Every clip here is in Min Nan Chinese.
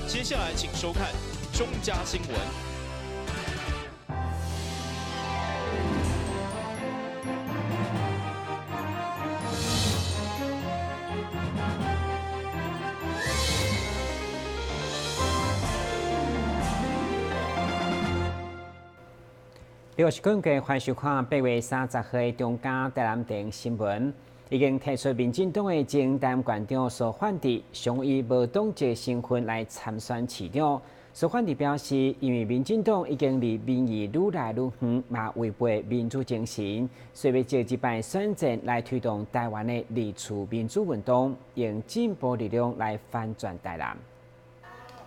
接下來請收看中嘉新聞。你好，是根據歡迎收看8月30號的中嘉台南電新聞。已經提出民進黨的前台南縣長蘇煥智，想以無黨籍身份來參選市長。蘇煥智表示，因為民進黨已經離民意愈來愈遠，嘛違背民主精神，所以欲藉這擺選戰來推動台灣的二次民主運動，用進步力量來翻轉台南。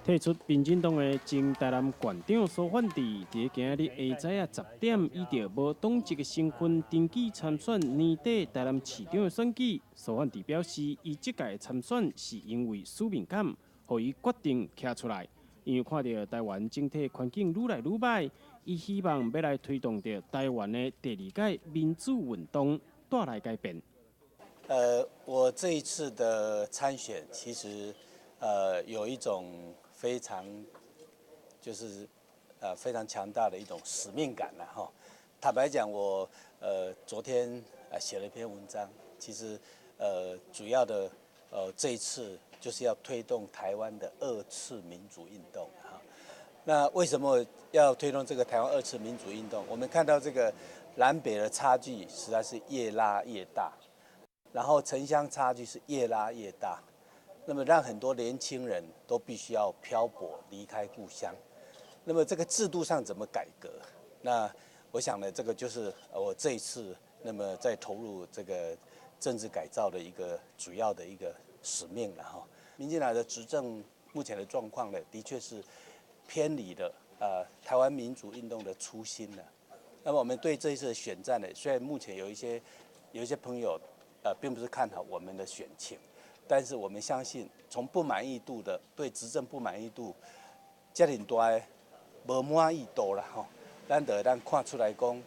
提出民進黨的前台南縣長蘇煥智，佇今仔日下早仔10點，以著無黨籍的身份登記參選年底台南市長的選舉。蘇煥智表示，伊這屆參選是因為使命感，予伊決定徛出來。因為看著台灣整體環境愈來愈䆀，伊希望欲來推動著台灣的第二屆民主運動帶來改變。我這一次的參選，其實，有一種非常，就是非常強大的一種使命感啦，哈。坦白講，我昨天寫了一篇文章，其實主要的這一次就是要推動台灣的二次民主運動，哈。那為什麼要推動這個台灣二次民主運動？我們看到這個南北的差距實在是越拉越大，然後城鄉差距是越拉越大。那麼讓很多年輕人都必須要漂泊離開故鄉，那麼這個制度上怎麼改革？那我想呢，這個就是我這一次那麼在投入這個政治改造的一個主要的一個使命了哈。民進黨的執政目前的狀況呢，的確是偏離了台灣民主運動的初心了。那麼我們對這一次的選戰呢，雖然目前有一些朋友並不是看好我們的選情。但是我們相信，從不滿意度的對執政不滿意度，遮爾大的無滿意度啦吼，咱就會當看出來講，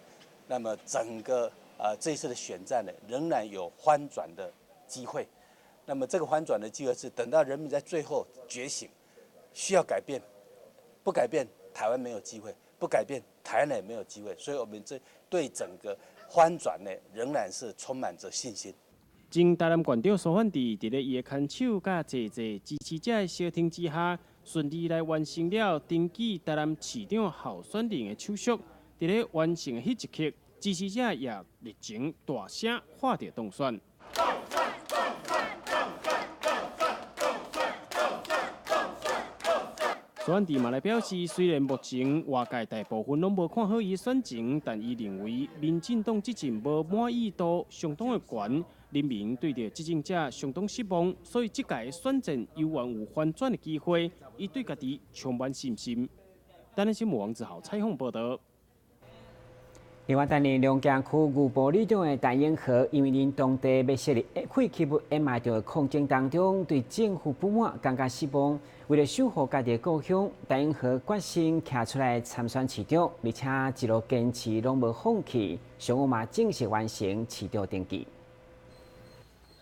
那麼整個這一次的選戰呢，仍然有翻轉的機會。那麼這個翻轉的機會是等到人民在最後覺醒，需要改變，不改變台灣沒有機會，不改變台南也沒有機會。所以我們這對整個翻轉呢，仍然是充滿着信心。前台南縣長蘇煥智佇咧伊的牽手佮濟濟支持者的相挺之下，順利來完成了登記台南市長候選人的手續。佇咧完成的彼一刻，支持者也熱情大聲喊著當選。蘇煥智嘛來表示，雖然目前外界大部分攏無看好伊選情，但伊認為民進黨執政無滿意度相當的懸，人民對著執政者相當失望，所以這屆選戰猶原有翻轉的機會，伊對家己充滿信心。台南新聞王子豪採訪報道。另外，台南龍行區牛埔里長的陳永和，因為𪜶當地欲設立廢棄物掩埋場的抗爭當中，對政府不滿，感覺失望。為了守護家己的故鄉，陳永和決心徛出來參選市長，而且一路堅持攏無放棄，上午嘛正式完成市長登記。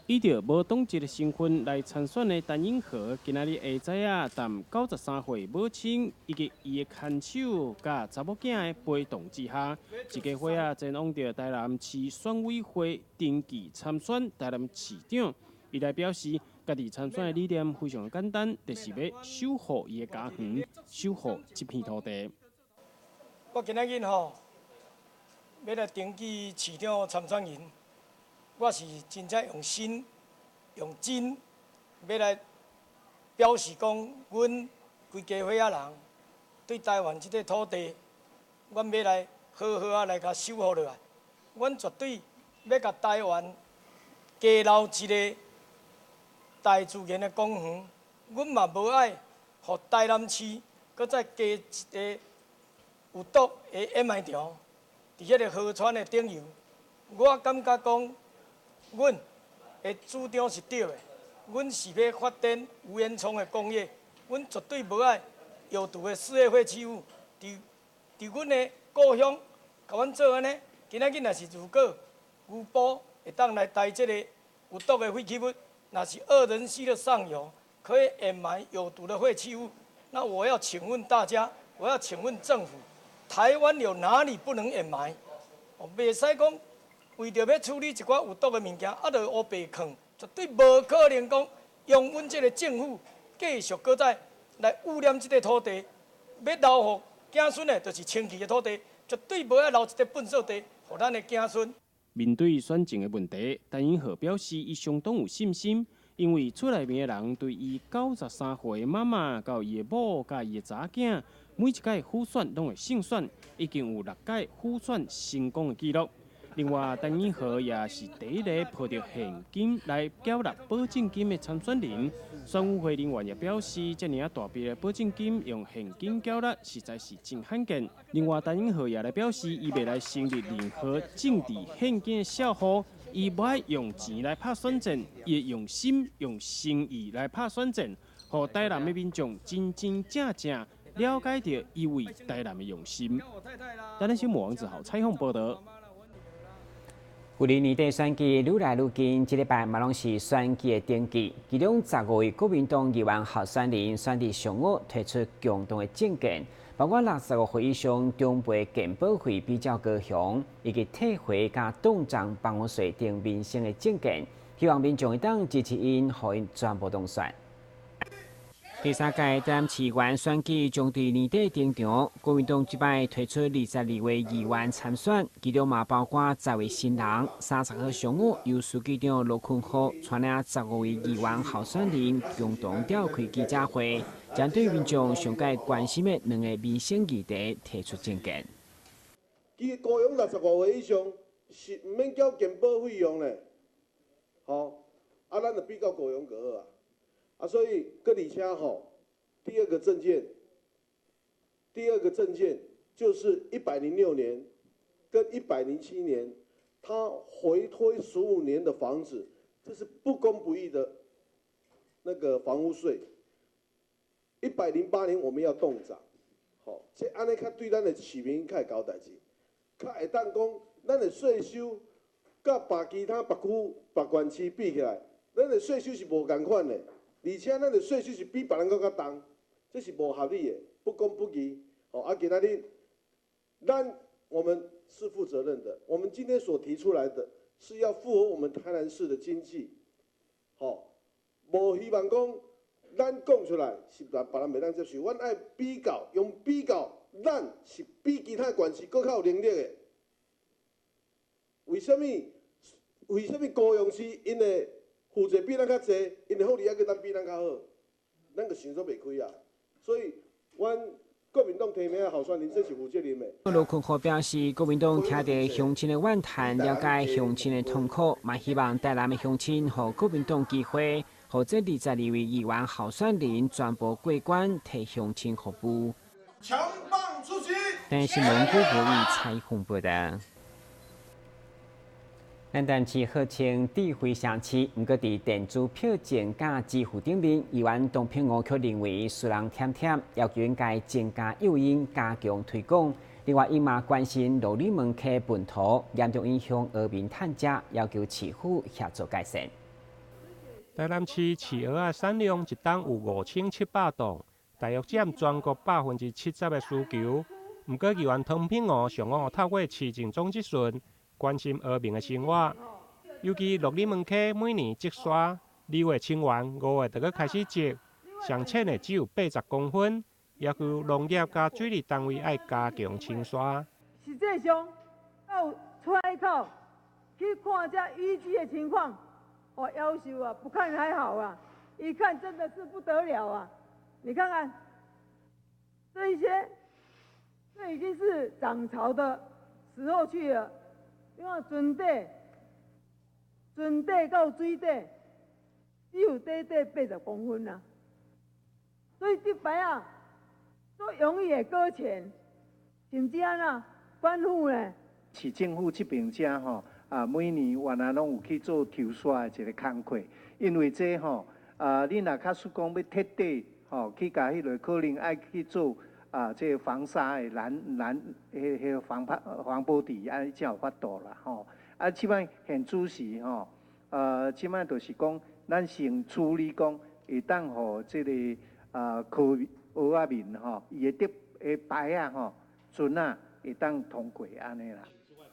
以著無黨籍的身份來參選的陳永和，今仔日下早仔，踮93歲母親以及伊的牽手佮查某囝的陪同之下，一家伙仔前往著台南市選委會登記參選台南市長。伊來表示，家己參選的理念非常簡單，就是欲守護伊的家園，守護這片土地。我今仔日吼，欲來登記市長參選人。我是真正用心、用真，欲來表示講，阮規家伙仔人對台灣這塊土地，阮欲來好好仔來共守護落來。阮絕對欲共台灣加留一个大自然的公園，阮嘛無愛予台南市閣再加一个有毒的掩埋場，佇彼个河川的頂游。我感覺講，阮的主張是對的，阮是欲發展無煙囪的工業，阮絕對無愛有毒的事業廢棄物佇阮的故鄉，共阮做按呢。今仔日若是如果牛埔會當來抬這個有毒的廢棄物，若是惡人溪的上游可以掩埋有毒的廢棄物，那我要請問大家，我要請問政府，台灣有哪裡不能掩埋？哦，袂使講為著欲處理一寡有毒的物件，啊，就烏白囥，絕對無可能講容阮這个政府繼續閣再來污染這個土地，欲留予子孫的，就是清氣的土地，絕對無愛留一個糞埽地，予咱的子孫。面對選情的問題，陳英豪表示，伊相當有信心，因為厝內面的人對伊93歲的媽媽、佮伊的某、佮伊的查某囝，每一屆輔選攏會勝選，已經有六屆輔選成功的記錄。另外，陳英豪也是第一个抱著現金來繳納保證金的參選人。選委會人員也表示，這爾大筆的保證金用現金繳納，實在是真罕見。另外，陳英豪也來表示，伊袂來成立任何政治獻金的賬戶，伊無愛用錢來拍選戰，伊會用心用誠意來拍選戰，予台南的民眾真真正正了解著伊為台南的用心。台南新聞王子豪採訪報導。舊年年底選舉愈來愈近，這禮拜嘛攏是選舉的登記。其中15位國民黨議員候選人選佇上午提出共同的政見，包括65歲以上長輩健保費比照高雄，以及退回佮凍漲房屋稅等民生的政見，希望民眾會當支持𪜶，予𪜶全部當選。第三屆台南市議員選舉將佇年底登場，國民黨這擺推出22位議員參選，其中嘛包括10位新人。30號上午，由書記長羅坤浩帶領15位議員候選人共同召開記者會，針對民眾上蓋關心的兩个民生議題提出政見。其實高雄65歲以上是毋免繳健保費用咧，吼，啊，咱就比較高雄就好啊。啊，所以，閣而且吼，第二個政見，第二個政見就是106年跟107年，他回推15年的房子，這是不公不義的那個房屋稅。108年我們要凍漲，吼，這按呢較對咱的市民較會交代志，較會當講咱的稅收佮別其他別區別縣市比起來，咱的稅收是無仝款的。而且咱的稅收是比別人閣較重，這是無合理的，不公不義。哦，啊，今仔日，咱我們是負責任的。我們今天所提出來的，是要符合我們台南市的經濟。吼，無希望講咱講出來是別人袂當接受。阮愛比較，用比較，咱是比其他縣市閣較有能力的。為啥物？為啥物高雄市𪜶的負債比咱較濟，𪜶的福利猶閣當比咱較好，咱就想做袂開啊。所以，阮國民黨提名的候選人，這是負責任的。羅坤豪表示，國民黨聽著鄉親的怨嘆，了解鄉親的痛苦，嘛希望台南的鄉親予國民黨機會，予這22位議員候選人全部過關，替鄉親服務。強棒出擊！台視新聞古博宇採訪報導。咱台南市號稱智慧城市，毋過佇電子票證佮支付頂面，議員董品娥卻認為輸人忝忝，要求應該增加誘因，加強推廣。另外，伊嘛關心鹿耳門溪糞塗嚴重影響蚵民趁食，要求市府協助改善。台南市飼蚵仔產量一冬有5700噸，大約佔全國70%的需求。毋過，議員湯品娥上午透過市政總質詢，關心蚵民的生活，尤其鹿耳門溪每年積沙，2月清完，5月就閣開始積，上淺的只有80公分，要求農業佮水利單位愛加強清沙。實際上到出海口去看這淤積的情況，我夭壽啊，不看還好啊，一看真的是不得了啊！你看看這一些，這已經是漲潮的時候去了。你看船底、船底到水底只有短短80公分啊，所以這擺啊，足容易會擱淺，甚至按怎管府呢？市政府這邊遮吼啊，每年原來攏有去做抽沙的一个工課，因為這吼啊，你若假使講欲徹底吼去共彼落，可能愛去做啊，這个防沙的攔攔，彼彼个防防波堤，按呢才有法度啦吼。啊，這擺現此時吼，這擺就是講，咱先處理講會當予這个啊科蚵仔面吼，伊會得會牌仔吼，船仔會當通過按呢啦。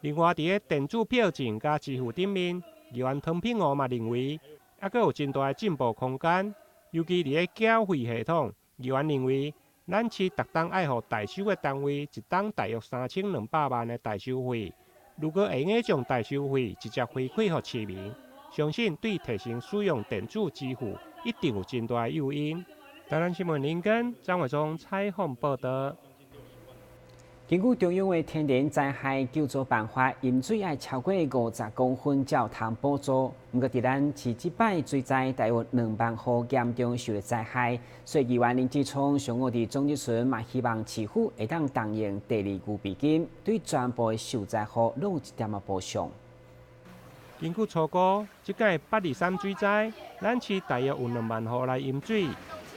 另外，佇咧電子票證佮支付頂面，議員湯品吾嘛認為，猶閣有真大的進步空間。尤其佇咧繳費系統，議員認為，咱市逐冬愛予代收的單位一冬大約3200萬的代收費。如果會用將代收費直接回饋予市民，相信對提升使用電子支付一定有真大的誘因。台南新聞林根張偉忠採訪報導。根據中央的天然災害救助辦法，淹水愛超過50公分才有通補助。毋過，佇咱市這擺水災大約2萬戶嚴重受著災害，所以議員林志聰上午佇總質詢嘛，希望市府會當動用第二預備金，對全部的受災戶攏有一點仔補償。根據初估，這擺823水災，咱市大約有2萬戶來淹水，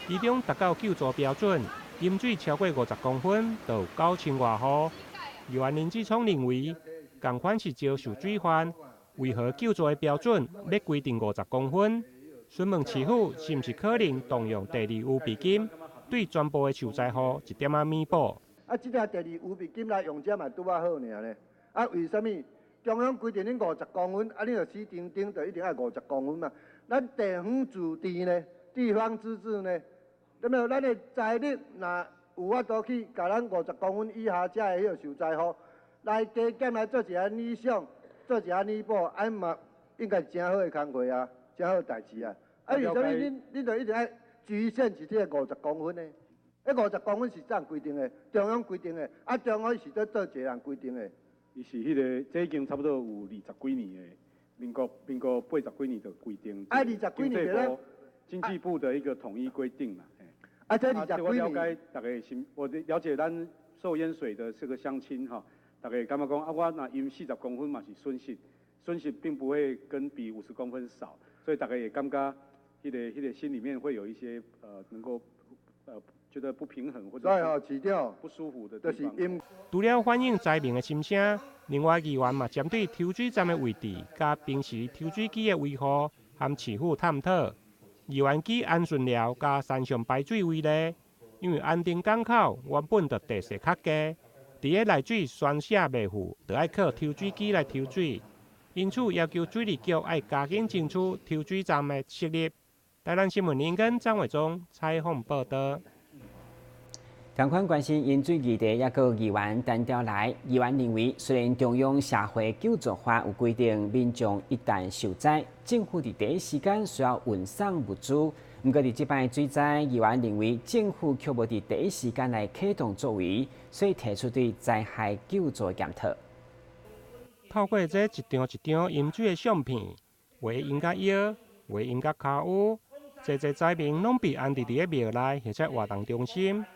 其中達到救助標準，淹水超過50公分，就有9000外戶。議員林志聰認為，仝款是招受水患，為何救助的標準欲規定50公分？詢問市府是毋是可能動用第二預備金，對全部的受災戶一點仔彌補？啊，這個第二預備金來用這嘛拄仔好爾呢？啊，為啥物中央規定恁五十公分，啊，你著死釘釘就一定愛五十公分嘛？咱地方自治呢，地方自治呢？對無？咱的財力若有法度去共咱五十公分以下遮的彼個受災戶來加減來做一下擬想，做一下彌補，按嘛應該是誠好的工課啊，誠好的代誌啊。啊，為啥物恁著一定愛局限是這個五十公分呢？彼五十公分是怎規定的？中央規定的，啊，中央是佇佗一個人規定的？伊是彼個，這已經差不多有二十幾年的，民國80幾年就規定。啊，二十幾年經濟部的一個統一規定啦。啊，這二十幾年。我了解大家心，我了解咱受淹水的這個鄉親哈，大家感覺講啊，我若淹40公分嘛是損失，損失並不會跟比50公分少，所以大家也感覺彼個心裡面會有一些能夠覺得不平衡或者市長不舒服的地方。除了反映災民的心聲，另外議員嘛針對抽水站的位置佮平時抽水機的維護，和市府探討。議員舉安順寮佮山上排水為例，因為安定港口原本就地勢較低，佇咧內水宣洩袂赴，就愛靠抽水機來抽水，因此要求水利局愛加緊爭取抽水站的設立。台南新聞林根張偉忠採訪報導。仝款關心淹水議題，猶閣議員陳調來。議員認為，雖然中央社會救助法有規定，民眾一旦受災，政府佇第一時間需要運送物資。毋過佇這擺水災，議員認為政府卻無佇第一時間來啟動作為，所以提出對災害救助的檢討。透過這一張一張淹水的相片，有的淹甲腰，有的淹甲跤趺，濟濟災民攏被安置佇咧廟內或者活動中心。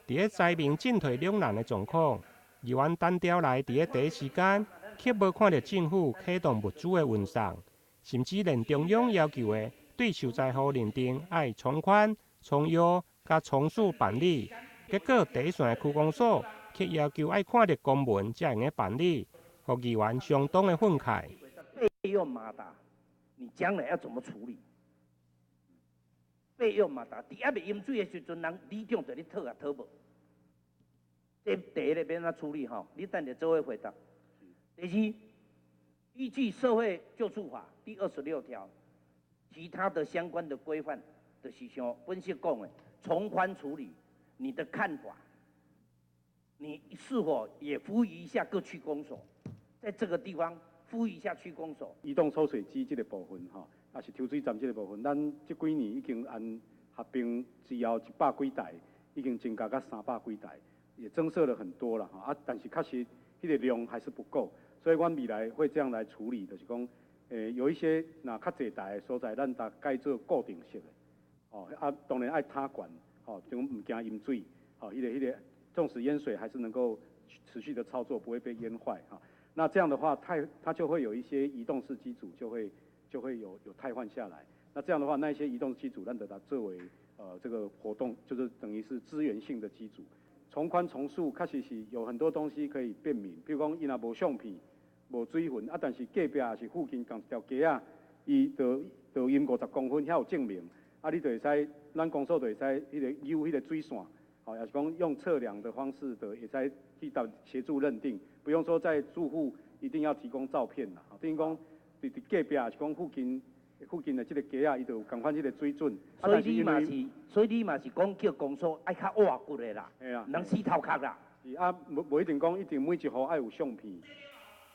佇咧災民進退兩難的狀況，議員陳調來佇咧第一時間，卻無看著政府啟動物資的運送，甚至連中央要求的對受災戶認定愛從寬、從優、佮從速辦理，結果第一線的區公所卻要求愛看著公文才會用辦理，予議員相當的憤慨。備用馬達，你將來要怎麼處理？備用馬達，佇猶未淹水的時陣，人里長就咧討啊討無。這第一個欲按怎處理吼？你等下做伙回答。第二，依據社會救助法第26條，其他的相關的規範，就是像本身講的，從寬處理，你的看法，你是否也呼籲一下各區公所，在這個地方呼籲一下區公所。移動抽水機這個部分吼，也是抽水站這個部分，咱這幾年已經按合併之後100幾台，已經增加到300幾台，也增設了很多了哈。啊，但是確實彼個量還是不夠，所以阮未來會這樣來處理，就是講，有一些若較濟台的所在，咱就改做固定式的，哦，啊，當然愛塔懸，吼，就毋驚淹水，吼，彼個，縱使淹水還是能夠持續的操作，不會被淹壞哈。那這樣的話，它就會有一些移動式機組就會有汰換下來。那這樣的話，那一些移動機組，咱就它作為這個活動，就是等於是資源性的機組。從寬從速，確實是有很多東西可以便民。比如講，伊若無相片、無水痕，啊，但是隔壁也是附近仝一條街仔，伊就淹50公分，遐有證明，啊，你就會使，咱公所就會使彼個游彼個水線，吼，也是讲用测量的方式的，會使去到協助認定，不用說在住戶一定要提供照片啦，等於講佇佇隔壁，也是講附近的這個街仔，伊就有仝款這個水準。所以你嘛是，所以你嘛是講叫公所愛較挖骨的啦，毋通死頭殼啦。是啊，無一定講一定每一戶愛有相片。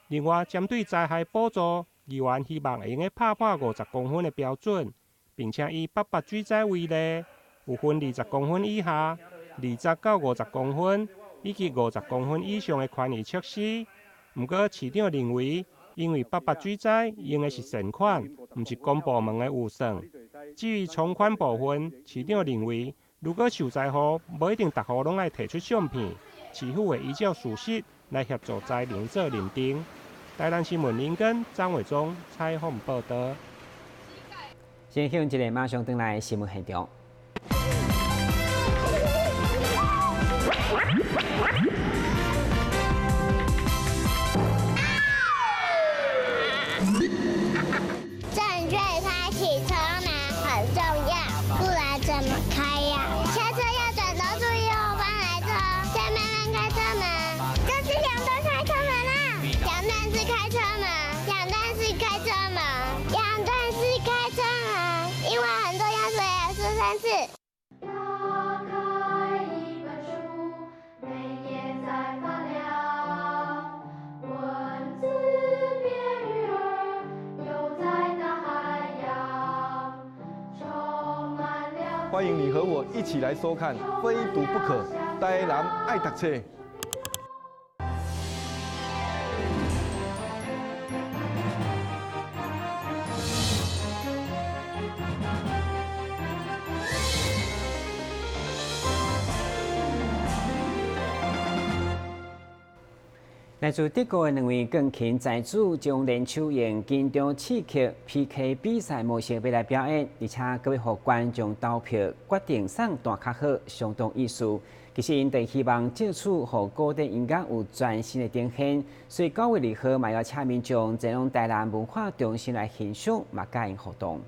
另外，針對災害補助，議員希望會用得拍破50公分的標準，並且以88水災為例，有分20公分以下、20到50公分以及50公分以上的寬裕設施。毋過市長認為，因為88水災用的是善款，毋是公部門的預算。至於從寬部分，市長認為，如果受災戶無一定逐戶攏愛提出相片，市府會依照事實來協助災民做認定。台南新聞林根張偉忠採訪報道。先向一个馬上轉來新聞現場。正確開啟車門很重要，不然怎麼開呀？下車要轉頭注意後方來車，再慢慢開車門，這是兩段開車門啦，兩段式開車門，兩段式開車門，兩段式開車門，因為很重要，所以要說三次。打開一本書，每頁在發亮，文字變魚兒，游在大海洋，充滿了。歡迎你和我一起來收看《非讀不可》，台南愛讀冊。來自德國的兩位鋼琴才子將聯手用緊張刺激 PK 比賽模式欲來表演，而且閣欲予觀眾投票決定誰彈較好，相當意思。其實𪜶就希望藉此予古典音樂有全新的呈現，所以9月2號嘛邀請民眾前往台南文化中心來欣賞，嘛佮𪜶互動。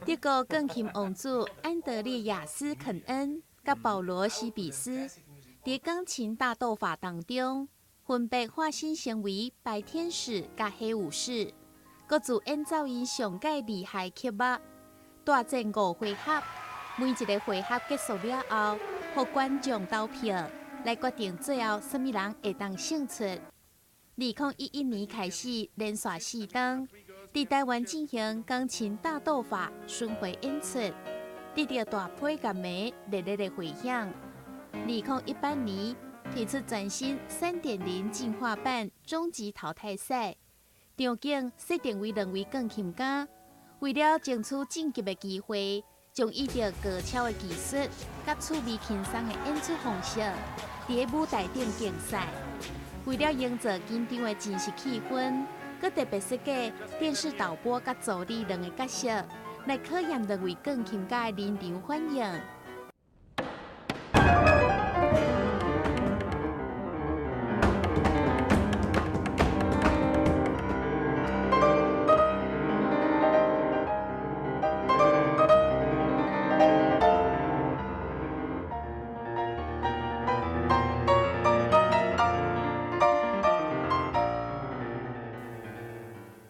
德國鋼琴王子安德烈亞斯·肯恩佮保羅·西比斯佇鋼琴大鬥法當中，分別化身成為白天使佮黑武士，各自演奏𪜶上蓋厲害曲目，大戰5回合，每一個回合結束了後，予觀眾投票來決定最後啥物人會當勝出。2011年開始，連續4冬佇台灣進行鋼琴大鬥法巡迴演出，得到大批樂迷熱烈的迴響。2018年推出全新3.0進化版終極淘汰賽，場景設定為兩位鋼琴家，為了爭取晉級的機會，將依著高超的技術、佮趣味輕鬆的演出方式，佇个舞台頂競賽。為了營造緊張的真實氣氛，閣特別設計電視導播佮助理兩個角色，來考驗兩位鋼琴家的臨場反應。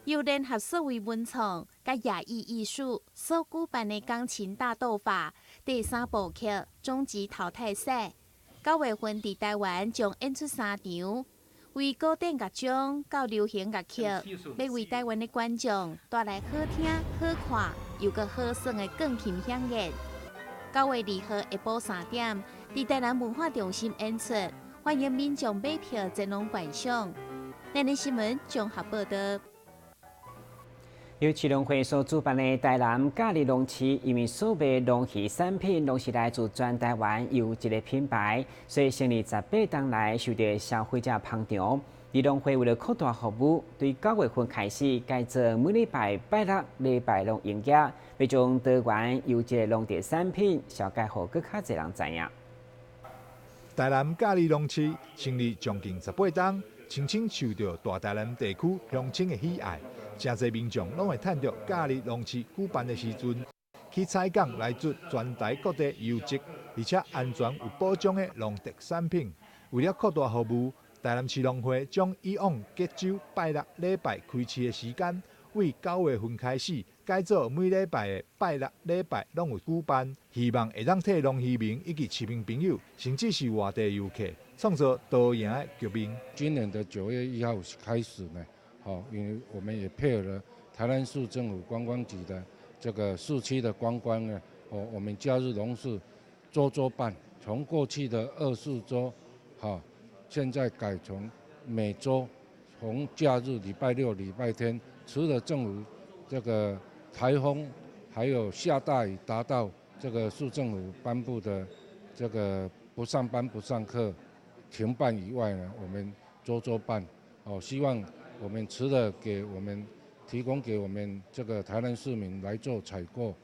由聯合數位文創佮亞裔藝術所舉辦的鋼琴大鬥法第3部曲終極淘汰賽，9月份佇台灣將演出3場，為古典樂章到流行樂曲，欲為台灣的觀眾帶來好聽、好看又閣好耍的鋼琴饗宴。9月2號下晡3點，佇台南文化中心演出，歡迎民眾買票前往觀賞。咱的新聞綜合報道。由市農會所主辦的台南假日農市，因為所賣農漁產品攏是來自全台灣優質的品牌，所以成立18冬來受到消費者捧場。而農會為了擴大服務，對9月份開始改做每禮拜拜六、禮拜攏營業，欲將桃園優質的農地產品紹介予閣較濟人知影。台南假日農市成立將近18冬，深深受到大台南地區鄉親的喜愛。誠濟民眾攏會趁著假日農市舉辦的時陣，去采购来自全台各地优质而且安全有保障的农特产品。为了扩大服务，台南市农会将以往隔周拜六礼拜开市的时间，为9月份开始改做每礼拜的拜六礼拜攏有举办，希望会当替农渔民以及市民朋友，甚至是外地游客，创造多赢的局面。今年的9月1号开始呢，因为我们也配合了台南市政府观光局的这个市区的观光呢，我们假日农事周周办，从过去的24周，现在改成每周，从假日礼拜六、礼拜天，除了政府这个台风还有下大雨达到这个市政府颁布的这个不上班不上课停办以外呢，我们周周办，希望我们除了给我们提供给我们这个台南市民来做采购，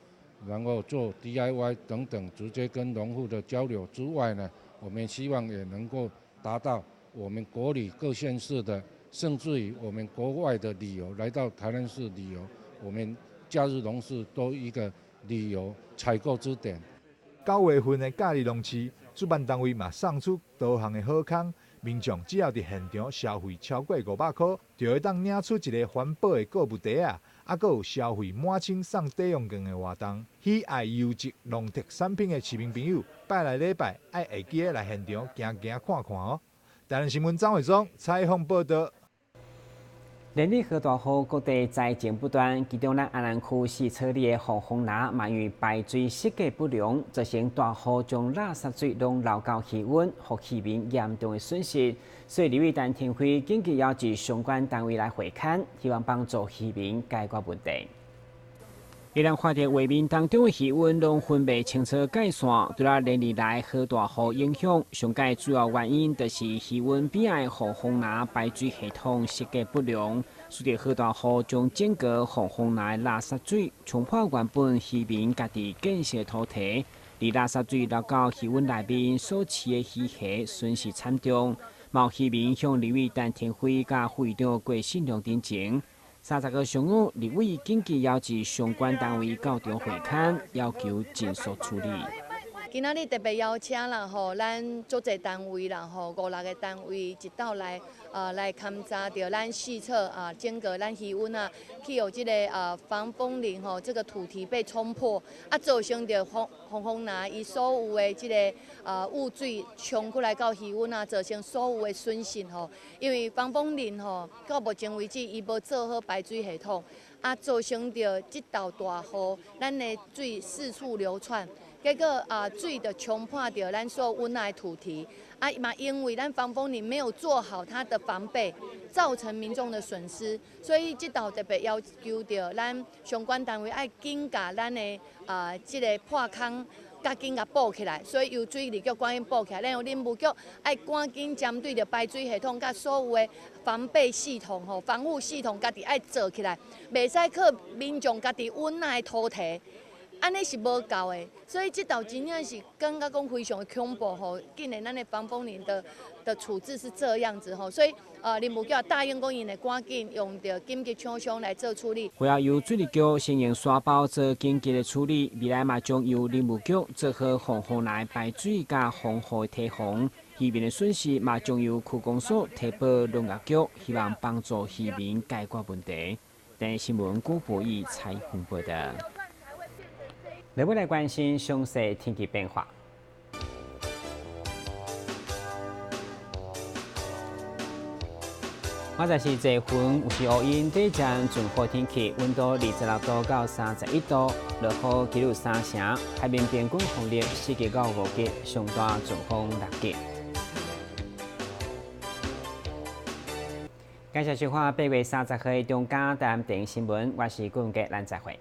然后做 DIY 等等，直接跟农户的交流之外呢，我们希望也能够达到我们国里各县市的，甚至于我们国外的旅游来到台南市旅游，我们假日农事都一个旅游采购之点。9月份的假日农市，主办单位嘛送出多项的好康，民众只要伫现场消费超过500块，就会当领出一个环保的购物袋仔，阁有消费满千送抵用券的活动。喜爱优质农特产品的市民朋友，拜六礼拜爱会记得来现场行行看看哦。台南新闻张伟忠采访报道。连日落大雨，各地灾情不断。其中，咱安南区四处里的防风林嘛，因为排水设计不良，造成大雨将垃圾水拢流到鱼塭，予渔民严重的损失。所以，立委陈亭妃紧急要求相关单位来会勘，希望帮助渔民解决问题。一旦看到画面当中的鱼塭拢分袂清楚界线，对啦，连日来落大雨影响，上界主要原因就是鱼塭边仔的防风林排水系统设计不良，使得落大雨将整个防风林的垃圾水冲破原本渔民家己建设土地，而垃圾水流到鱼塭内面所饲的鱼虾损失惨重。某渔民向立委陈亭妃佮副议长郭信良陈情。30号上午，立委紧急邀集相关单位到场会勘，要求尽速处理。今仔日特别邀请啦吼，咱足济单位啦吼，5、6个单位一道来，来勘察著咱四侧啊，整个咱鱼塭啊，去予这个防风林吼，这个土堤被冲破，啊，造成著防风林伊所有的这个污水冲过来到鱼塭啊，造成所有的损失吼。因为防风林吼，到目前为止伊无做好排水系统，啊，造成著这道大雨，咱的水四处流窜。结果啊，水就冲破著咱所有塭的土堤，啊嘛，因为咱防风林没有做好它的防备，造成民众的损失，所以这道特别要求著咱相关单位爱紧共咱的这个破空，较紧共补起来，所以由水利局赶紧补起来，然后林务局爱赶紧针对著排水系统佮所有的防备系统吼、防护系统，家己爱做起来，袂使靠民众家己塭的土堤。按呢是无够的，所以这道真正是感觉讲非常的恐怖吼。竟然咱的防风林的处置是这样子吼，所以林务局答应讲，𪜶会赶紧用著紧急厂商来做处理。会要由水利局先用沙包做紧急的处理，未来嘛将由林务局做好防风林排水佮防护的堤防，渔民的损失嘛将由区公所提报农业局，希望帮助渔民解决问题。台视新闻郭博义采访报道。来，我来关心详细天气变化。我这是济云，有时乌云，短暂阵雨天气，温度26度到31度，落雨几率3成，海面平均风力4级到5级，上大阵风6级。感谢收看8月30号中嘉台南电视新闻，我是郭文杰，咱再会。